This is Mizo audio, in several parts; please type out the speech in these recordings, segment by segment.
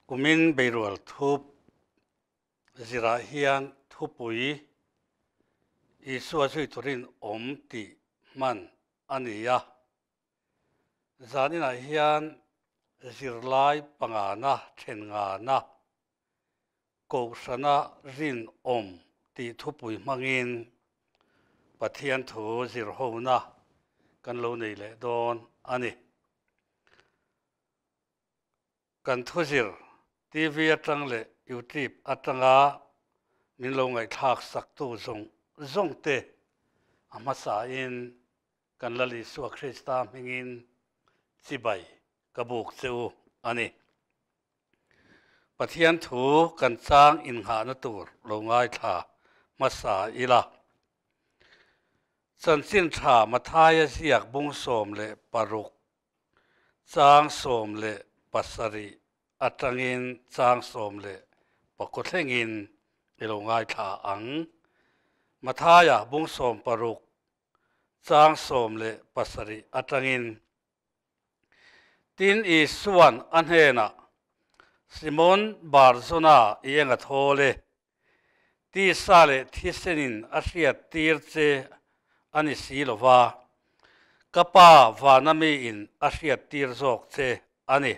Kumin beirual thup zirah hian thupui Isua zui turin awm tih hman a ni a. Zaninah hian zirlai pangana then ngana Kohhrana rinawm tih thupui hmangin Pathian thu zirhona kan lo nei leh dawn a ni. Kan thuzir TV atang leh YouTube atanga min lo ngaihthlak saktu zawng zawng te a hmasain kan Lal Isua Krista hmingin chibai ka buk che u a ni. Pathian thu kan chang innghahna tur lo ngaithla hmasa ila. Chanchin tha Mathaia ziak bung 16 Chang 17 atangin chang 19 thlengin i lo ngaithla ang. Mathaia bung 16 chang 17 atangin. Tin Isuan a hnenah, Simon Bar-Jona i eng a thawl e? Tisa leh thisenin a hriat tir che a ni si lo va, ka Pa vana miin a hriat tir zawk che a ni.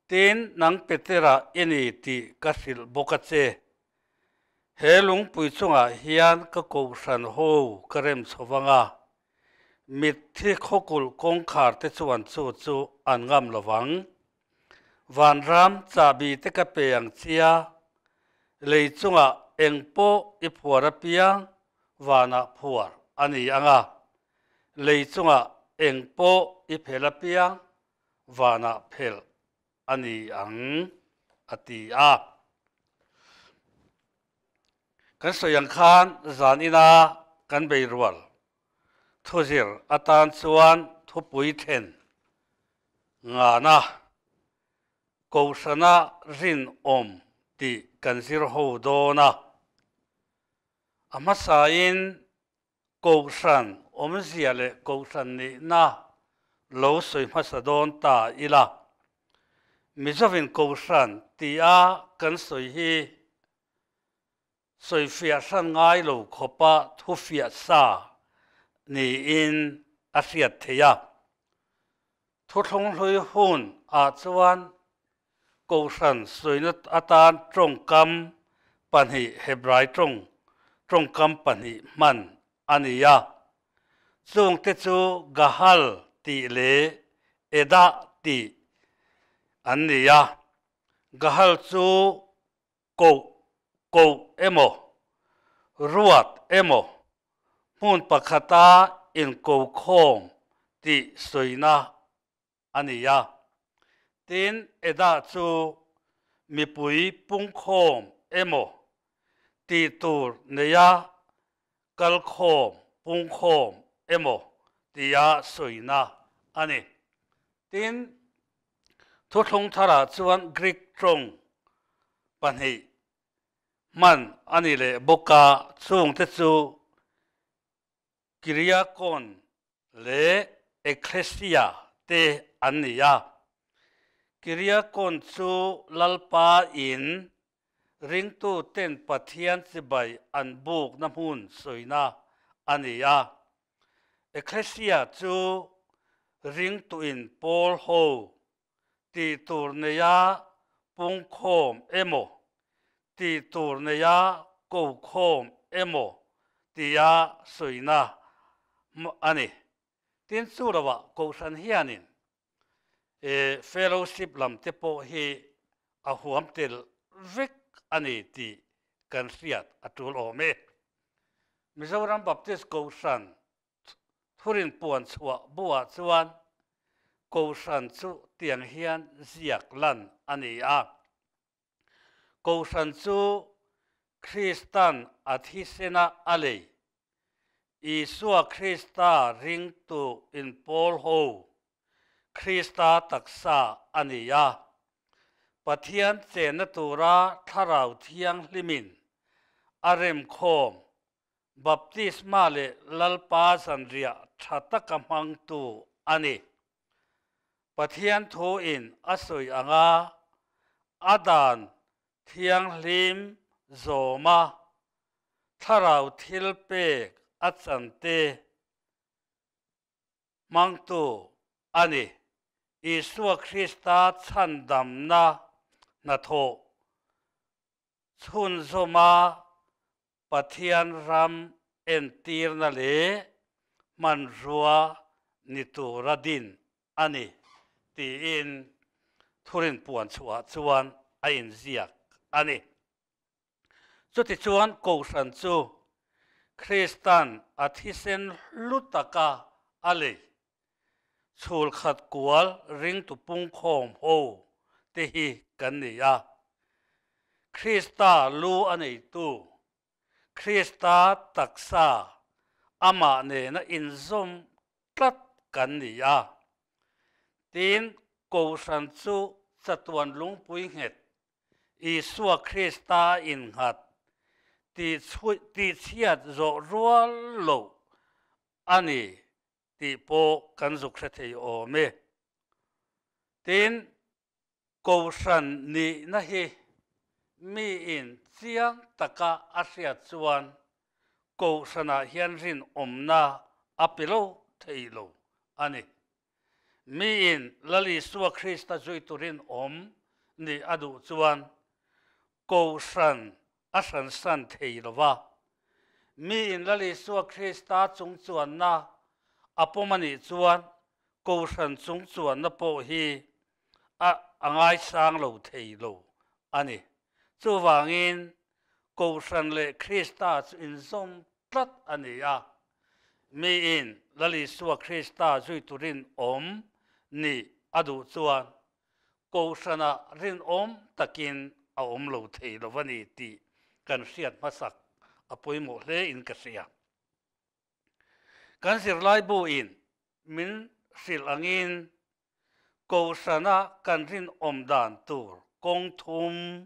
Tin, nang Petera i ni tih ka hrilh bawk a che. He lungpui chungah hian ka kohhran ho ka rem chho vang a, mitthi khawkulh kawngkhar te chuan chu chu an ngam lo vang. Vanram chahbi te ka pe ang chia, lei chungah eng pawh i phuar apiang vanah phuar a ni ang a, lei chungah eng pawh i phel apiang vanah phelh a ni ang, a ti a. Kan sawi ang khan zan ina kan bei rual thuzir atan chuan thupui then ngana Kohhrana rinawm tih kan zir ho dawn a. A hmasain Kohhran awmzia leh Kohhran nihna lo sawi hmasa dawn ta ila. Mizovin Kohhran tia kan sawi hi Sawifiah hran ngai lo khawpa thufiah sa niin a hriat theih a. Thuthlung hlui hun ah chuan Kohhran sawina atan tawngkam pahnih Hebrai tawng tawngkam pahnih hman a ni a. Chungte chu Gahal tih leh Edah tih an ni a. Gahal chu Koh koh emaw, ruat emaw, hmun pakhata inkokhawm tih sawina a ni a. Tin, Edah chu mipui pungkhawm emaw tih tur neia kalkhawm, pungkhawm emaw tia sawina a ni. Tin, Thuthlung tharah chuan Greek tawng pahnih hman a ni leh bawk a, chungte chu Kyriakon leh Ekklesia te an ni a. Kyriakon chu Lalpa in ringtuten Pathian chibai an bukna hmun sawina a ni a. Ekklesia chu ringtuin pawl ho tih tur neia pungkhawm emaw, tih tur neia kokhawm emaw tia sawina a ni. Tin, chu lovah Kohhran hianin fellowship lam te pawh hi a huam tel vek a ni tih kan hriat a tul awm e. Mizoram Baptist Kohhran Thurin puan chhuah buah chuan Kohhran chu tiang hian ziak lan a ni a. Kohhran chu Kristan a thisena a lei, Isua Krista ringtu inpawl ho, Krista taksa a ni a. Pathian chenna tura Thlarau Thianghlimin a remkhawm Baptisma leh Lalpa zanriah tha taka hmangtu a ni. Pathian thuin a sawi anga. A dan thianghlim zawma thlarau thil pek a chante hmangtu a ni. Isua Krista chhandamna hnathawh chhunzawma Pathian ram entirna leh hmanrua ni tura din a ni tiin thurin puan chhuah chuan a inziak a ni. Chutichuan Kohhran chu Kristan a thisen hlu taka a lei chhul khat kual ringtu pungkhawm ho te hi kan ni a. Krista lu a neitu, Krista taksa amah nena inzawm tlat kan ni a. Tin, Kohhran chu chatuan lungpui nghet Isua Krista innghat tihchhiat zawh rual loh a ni tih pawh kan zuk hre thei awm e. Tin, Kohhran nihna hi miin chiang taka a hriat chuan Kohhranah hian rinawmna a pe lo thei lo a ni. Miin Lal Isua Krista zui turin awm nih a duh chuan Kohhran a hransan thei lo va. Miin Lal Isua Krista chung chuanna a pawm a nih chuan Kohhran chung chuanna pawh hi a a ngaisang lo thei lo a ni. Chuvangin Kohhran leh Krista chu inzawm tlat a ni a. Miin Lal Isua Krista zui turin awm nih a duh chuan Kohhranah rinawm takin a awm lo thei lo a ni tih kan hriat hmasak a pawimawh hle in ka hria. Kan zirlaibu in min hrilh angin Kohhrana kan rinawm dan tur kawng thum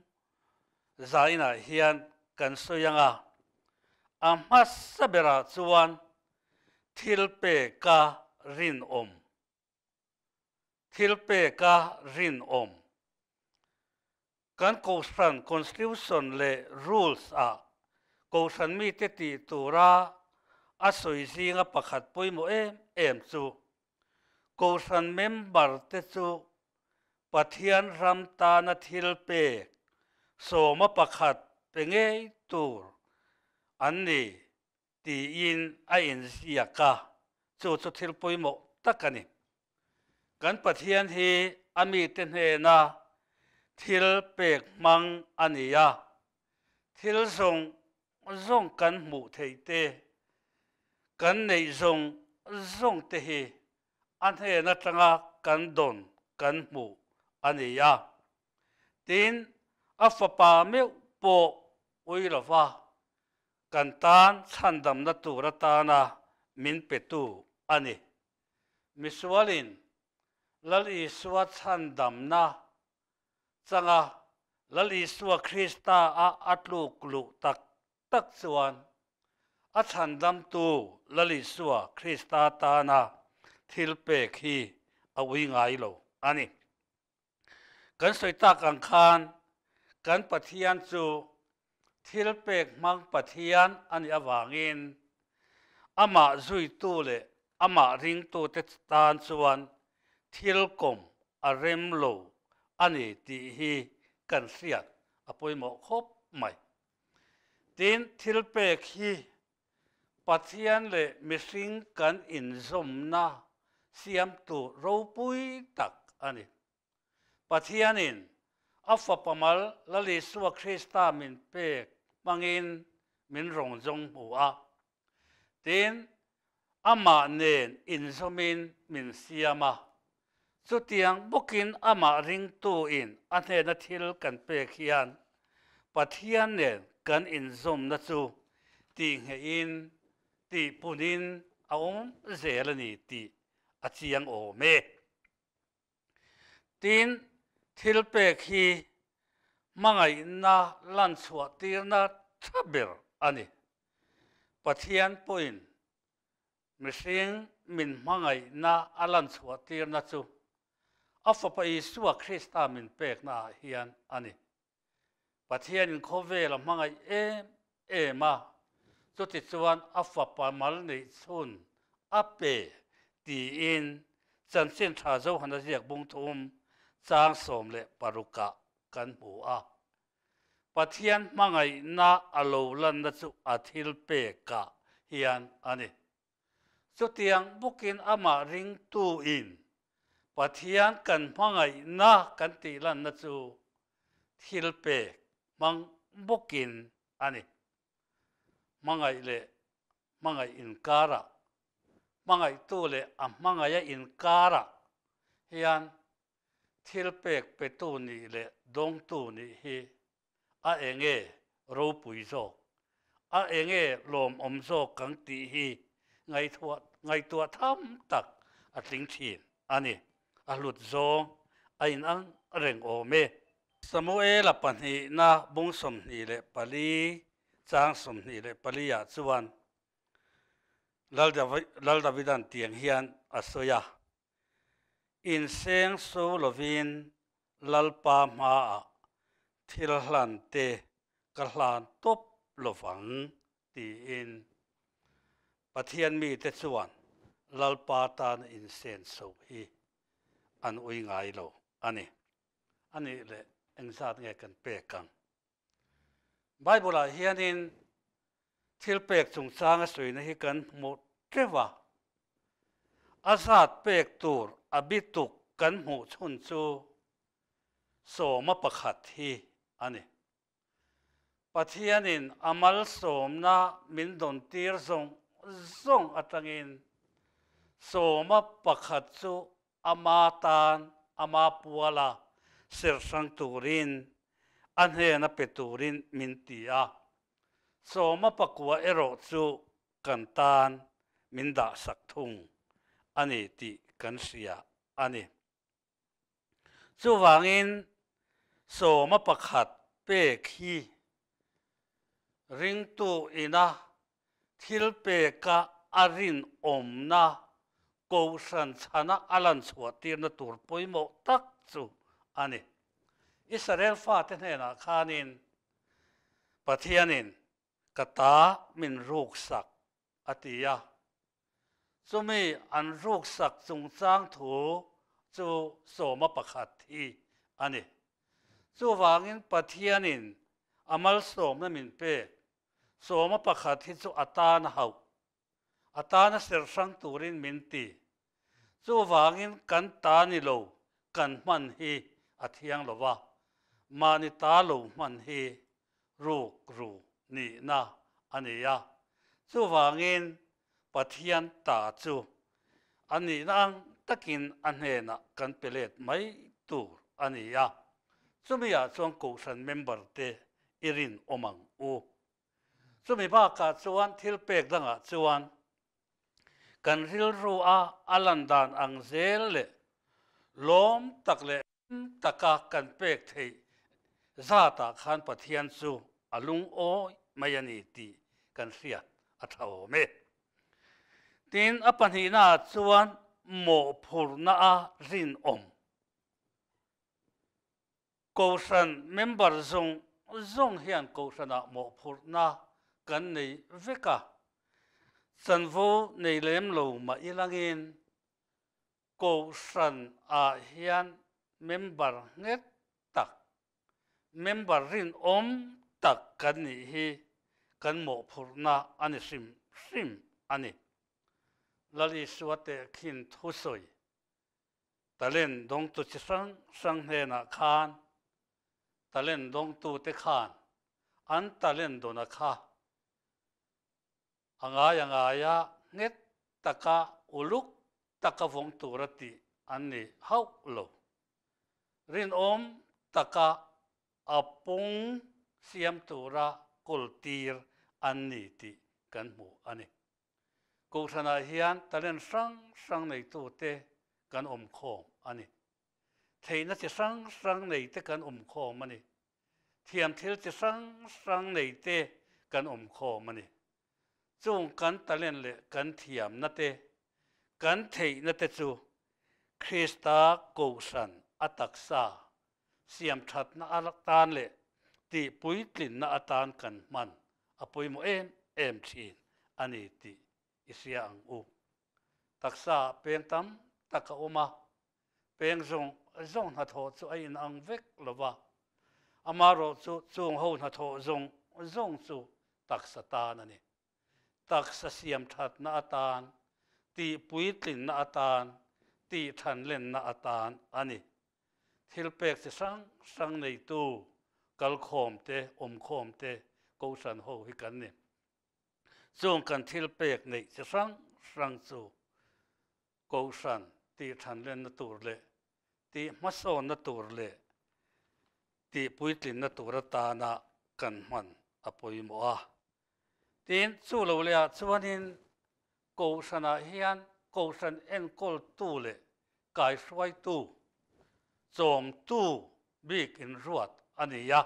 zainah hian kan sawi ang a, a hmasa berah chuan thil peka rinawm, thil peka rinawm. Kan Kohhran Constitution leh Rules ah Kohhran mite tih tura a sawi zinga pakhat pawimawh em em chu Kohhran member te chu Pathian ram tana thil pek sawma pakhat pe ngei tur an ni tiin a inziak a, chu chu thil pawimawh tak a ni. Kan Pathian hi a mite hnena thil pek hmang a ni a, thil zawng zawng kan hmuh theih te, kan neih zawng zawng te hi a hnen atanga kan dawn kan hmuh a ni a. Tin, a fapa meuh pawh ui lova kan tan chhandamna tur atana min petu a ni. Misualin Lal Isua chhandamna changa Lal Isua Krista a a tluk luh tak tak chuan a chhandamtu Lal Isua Krista tana thil pek hi a ui ngai lo a ni. Kan sawi tak ang khan kan Pathian chu thil pek hmang Pathian a nih avangin amah zuitu leh amah ringtute tan chuan thil kawm a rem lo a ni tih hi kan hriat a pawimawh khawp mai. Tin, thil pek hi Pathian leh mihring kan inzawmna siamtu ropui tak a ni. Pathianin a Fapa mal Lal Isua Krista min pek hmangin min rawn zawng hmu a. Tin, amah nen inzawmin min siam a. Chutiang bawkin amah ringtuin a hnena thil kan pek hian Pathian nen kan inzawmna chu tihnghehin, tihpunin a awm zel a ni tih a chiang awm e. Tin, thil pek hi hmangaihna lanchhuah tirna tha ber a ni. Pathian pawhin Mihring min hmangaihna a lanchhuah tirna chu A Fapa Isua Krista min peknaah hian a ni. Pathianin khawvel a hmangaih em em a, chutichuan a Fapa mal neih chhun a pe tiin Chanchin Tha Johana ziak bung thum chang 16 ah kan hmu a. Pathian hmangaihna a lo lanna chu a thil pekah hian a ni. Chutiang bawkin amah ringtuin Pathian kan hmangaihna kan tih lanna chu thil pek hmang bawkin a ni. Hmangaih leh hmangaih inkarah, hmangaihtu leh a hmangaiha inkarah hian thil pek petu nih leh dawngtu nih hi a enge ropui zawk, a enge lawmawm zawk kang tih hi ngaihtuah ngaihtuah tham tak a tling thin a ni. A hlut zawng a inang reng awm e. Samuela pahnihna bung 24 chang 24 ah chuan Lal Davidan tiang hian a sawi a, Inseng so lovin Lalpa hmaah thil hlan te ka hlan tawp lovang tiin Pathian mite chuan Lalpa tana insen so hi an ui ngai lo a ni. A nih leh engzat nge kan pek ang? Bible-ah hianin thil pek chungchanga sawina hi kan hmu teuh a, a zat pek tur a bituk kan hmuh chhun chu sawma pakhat hi a ni. Pathianin a malsawmna min dawntir zawng zawng atangin sawma pakhat chu ama tan ama puala ser hrang turin a hnena pe turin min ti a, sawma pakua erawh chu kan tan min dahsak thung a ni tih kan hria a ni. Chuvangin sawma pakhat pek hi ringtu ina thil peka a rinawmna kohhran chhana a lan chhuah tirna tur pawimawh tak chu a ni. Israel fate hnenah khanin Pathianin ka ta min ruksak a ti a. Chumi an ruksak chungchang thu chu sawma pakhat hi a ni. Chuvangin Pathianin a malsawmna min pek sawma pakhat hi chu a tan a hauh, a tana ser hrang turin min ti. Chuvangin kan ta ni lo kan hman hi a thiang lo va, mahni ta lo hman hi ruk ru nihna a ni a. Chuvangin Pathian ta chu a nihna ang takin a hnenah kan pe let mai tur a ni a. Chumiah chuan Kohhran member te i rinawm ang u. Chumi bakah chuan thil pek dangah chuan kan rilru a a lan dan ang zel leh lawm tak leh hlim taka kan pek theih zatah khan Pathian chu a lungawi mai a ni tih kan hriat a tha awm e. Tin, a pahnihnaah chuan mawhphurhna a rinawm. Kohhran member zawng zawng hian kohhranah mawhphurhna kan nei vek a, chanvo nei lem lo mah ilangin kohhran ah hian member nghet tak, member rinawm tak kan nih hi kan mawhphurhna a ni hrim hrim a ni. Lal Isua tehkhin thusawi Talent dawngtu chi hrang hrang hnenah khan talent dawngtute khan an talent dawna kha a ngai a ngaia nghet taka uluk taka vawng tura tih an ni hauh lo. Rinawm taka a pung siam tura kawltir an ni tih kan hmu a ni. Kohhranah hian talent hrang hrang neitute kan awm khawm a ni. Theihna chi hrang hrang neite kan awm khawm a ni. Thiam thil chi hrang hrang neite kan awm khawm a ni. Chung kan talent leh kan thiamna te, kan theihna te chu Krista Kohhran a taksa siam thatna atan leh tih puitlinna atan kan hman a pawimawh em em thin a ni tih i hria ang u. Taksa ah peng tam tak a awm a, peng zawng zawng hnathawh chu a inang vek lo va, amaherawhchu chung ho hnathawh zawng zawng chu taksa tan a ni. Taksa siam thatna atan, tih puitlinna atan, tih thanlenna atan a ni. Thil pek chi hrang hrang neitu kalkhawm te, awmkhawm te, kohhran ho hi kan ni. Chung kan thil pek neih chi hrang hrang chu kohhran tih thanlenna tur leh tih hmasawnna tur leh tih puitlinna tur atana kan hman a pawimawh a. Tin, chu lo lehah chuanin kohhranah hian kohhran enkawltu leh kaihruaitu, chawmtu bik inruat a ni a.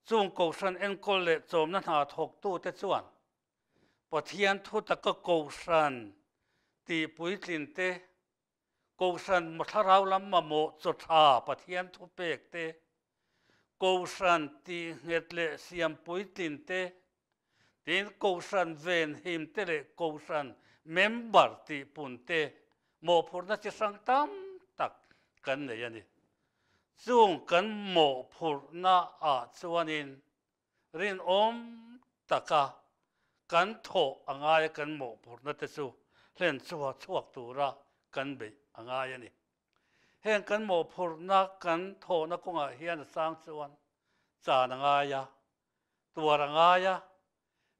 Chung kohhran enkawl leh chawmna hna thawktute chuan Pathian thu taka kohhran tih puitlin te, kohhran thlarau lam mamawh chaw tha Pathian thu pek te, kohhran tih nghet leh siam puitlin te, tin kohhran venhim te leh kohhran member tih pun te mawhphurhna chi hrang tam tak kan nei a ni. Chung kan mawhphurhna ah chuanin rinawm taka kan thawh a ngai a, kan mawhphurhna te chu hlen chhuah chhuak tura kan beih a ngai a ni. Heng kan mawhphurhna kan thawhna kawngah hian a sang chuan chan a ngai a, tuar a ngai a,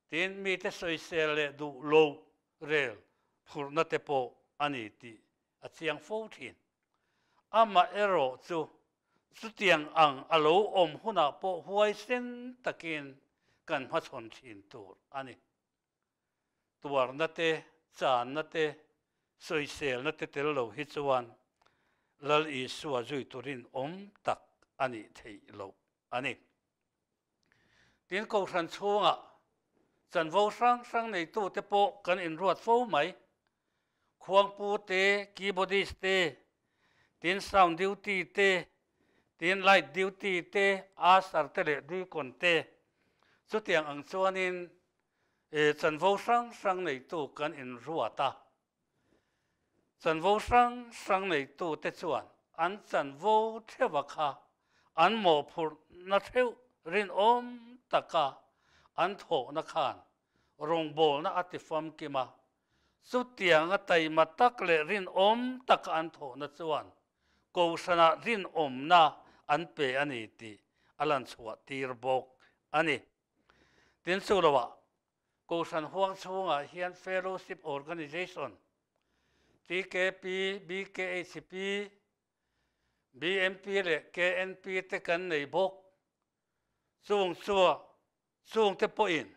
tin mite sawisel leh duh lo rel phurhna te pawh a ni tih a chiang fo thin. Amaherawh chu chutiang ang a lo awm hunah pawh huaisen takin kan hmachhawn thin tur a ni. Tuarna te, channa te, sawiselna te tel lo hi chuan Lal Isua zui turin awm tak a nih theih loh a ni. Tin, Kohhran chhungah chanvo hrang hrang neitute pawh kan inruat fo mai. Khuangpu te, keyboardist te, tin sound duty te, tin light duty te, usher te leh deacon te. Chutiang ang chuanin chanvo hrang hrang neitu kan inruat a. Chanvo hrang hrang neitute chuan an chanvo theuha kha an mawhphurhna theuh rinawm taka an thawhna khan rawngbawlna a ti famkim a. Chutianga taima tak leh rinawm taka an thawhna chuan Kohhranah rinawmna an pe a ni tih a lanchhuah tir bawk a ni. Tin, chu loah Kohhran huang chhungah hian Fellowship Organization, TKP, BKHP, BMP leh KNP te kan nei bawk. Chung chua chungte pawhin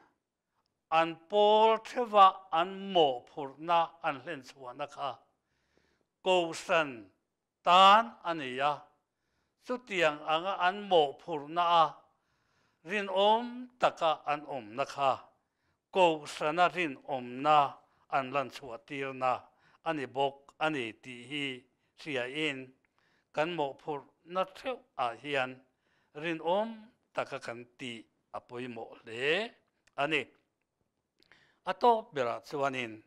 an pawl theuha an mawhphurhna an hlenchhuahna kha Kohhran tan a ni a, chutiang anga an mawhphurhna a rinawm taka an awmna kha Kohhrana rinawmna an lanchhuah tirna a ni bawk a ni tih hi hriain kan mawhphurhna theuh ah hian rinawm taka kan tih a pawimawh hle a ni. A tawp berah chuanin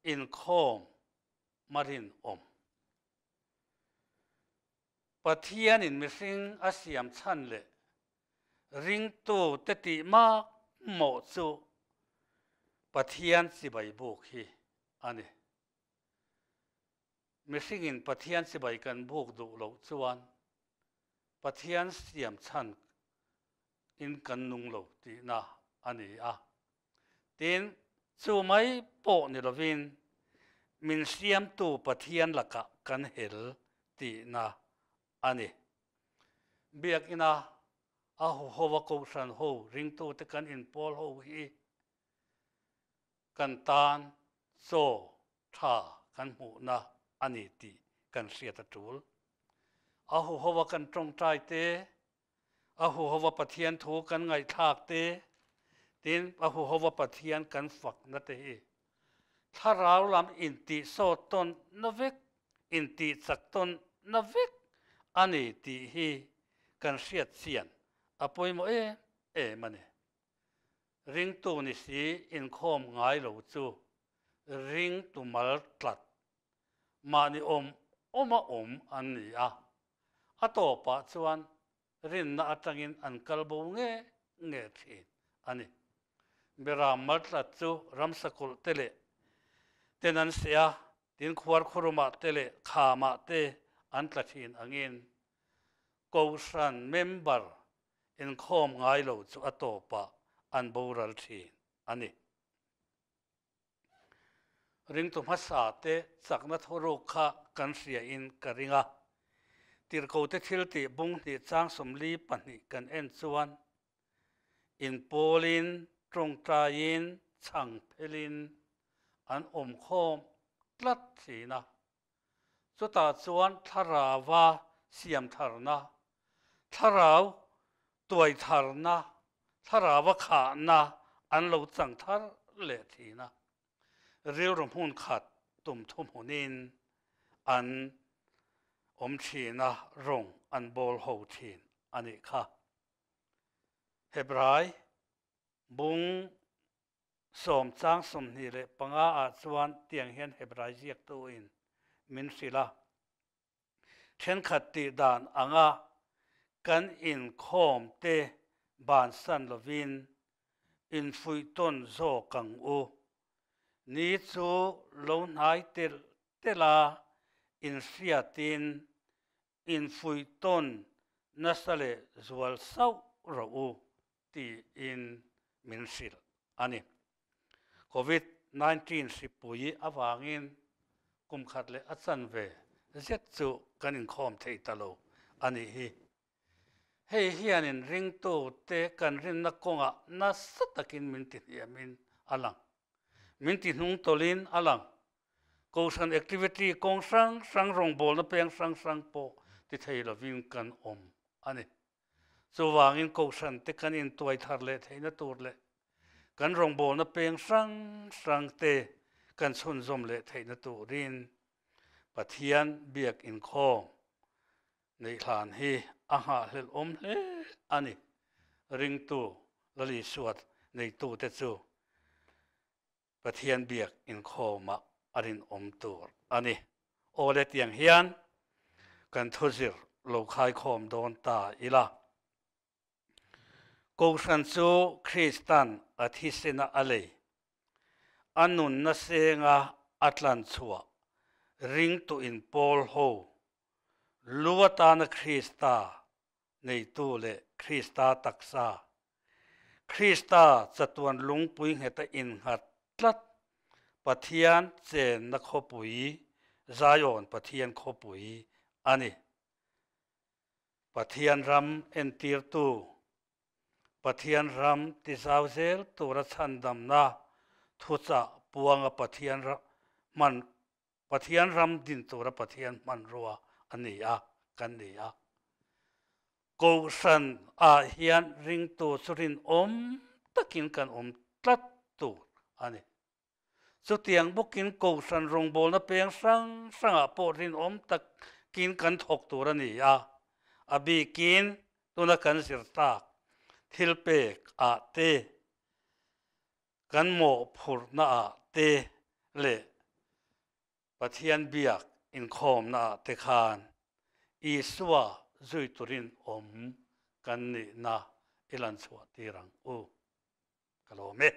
inkhawm marinawm. Pathianin mihring a siam chhan leh ringtute tih mak mawh chu Pathian chibai buk hi a ni. Mihringin Pathian chibai kan buk duh loh chuan Pathian siam chhan in kan nung lo tihna a ni a. Tin, chu mai pawh ni lovin min siamtu Pathian lakah kan hel tihna a ni. Biakina a huhova Kohhran ho ringtute kan inpawl ho hi kan tan chaw tha kan hmuhna a ni tih kan hriat a tul. A huhova kan tawngtai te, A huhova Pathian thu kan ngaihthlak te, tin a huhova Pathian kan fakna te hi thlarau lam intihsawt tawn na vek intihchak tawnna vek a ni tih hi kan hriat chian a pawimawh em em a ni. Ringtu ni si inkhawm ngai lo chu ringtu mal tlat mahni awm awma awm an ni a, a tawpah chuan rinna atangin an kal bo nge nge thin a ni. Beram maltlat chu ramsa kulh te leh ten an seh a, tin khuar khurumah te leh khamah te an tla thin angin Kohhran member inkhawm ngai lo chu a tawpah an boral thin a ni. Ringtu hmasa te chakna thuruk kha kan hria in ka ring a. Tirhkote thil tih bung hnih chang 42 kan en chuan inpawlin, tawngtaiin, chhang phelin an awm khawm tlat thin a. Chutah chuan thlarauva siam tharna, thlarau tuai tharna, thlarauva khahna an lo chang thar leh thin a. Rilru hmun khat tum thu hmunin an awm thin a, rawng an bawl ho thin a nih kha. Hebrai bung Sawm chang 25 ah chuan tiang hian Hebrai ziaktuin min hrilh a, Thenkhat tih dan anga kan inkhawm te bansan lovin infuih tawn zawk ang u. Ni chu lo hnai telh telh a, inhriatin infuih tawn nasa leh zual sauh rawh u tiin min hrilh a ni. Covid 19 hripui avangin kum khat leh a chanve zet chu kan inkhawm thei ta lo a nih hi. Hei hianin ringtute kan rinna kawngah nasa takin min tihniamin a lang. Min tihnung tawlhin a lang. Kohhran activity kawng hrang hrang rawngbawlna peng hrang hrang pawh ti thei lovin kan awm a ni. Chuvangin Kohhran te kan intuai thar leh theihna tur leh kan rawngbawlna peng hrang hrang te kan chhunzawm leh theihna turin Pathian biak inkhawm neih hlan hi a nghahhlelh awm hle a ni. Ringtu Lal Isua neitute chu Pathian biak inkhawmah a rinawm tur a ni. Awle tiang hian kan thuzir lo khaikhawm dawn ta ila. Kohhran chu Kristan a thisena a lei, a nunna senga a tlanchhuah ringtu inpawl ho lu atana Krista neitu leh Krista taksa, Krista chatuan lungpui ngheta innghat tlat Pathian chenna khawpui, Zion Pathian khawpui a ni. Pathian ram entirtu, Pathian ram tizau zel tura chhandamna thuchah puanga Pathian hman Pathian ram din tura Pathian hmanrua a ni a, kan ni a. Kohhran ah hian ringtu chu rinawm takin kan awm tlat tur a ni. Chutiang bawkin Kohhran rawngbawlna peng hrang hrangah pawh rinawm takin kan thawk tur a ni a, a bikin tuna kan zir tak thilpek ah te, kan mawhphurhna ah te leh Pathian biak inkhawmna ah te khan Isua zui turin awm kan nihna i lan chhuah tir ang u. Ka lawm e.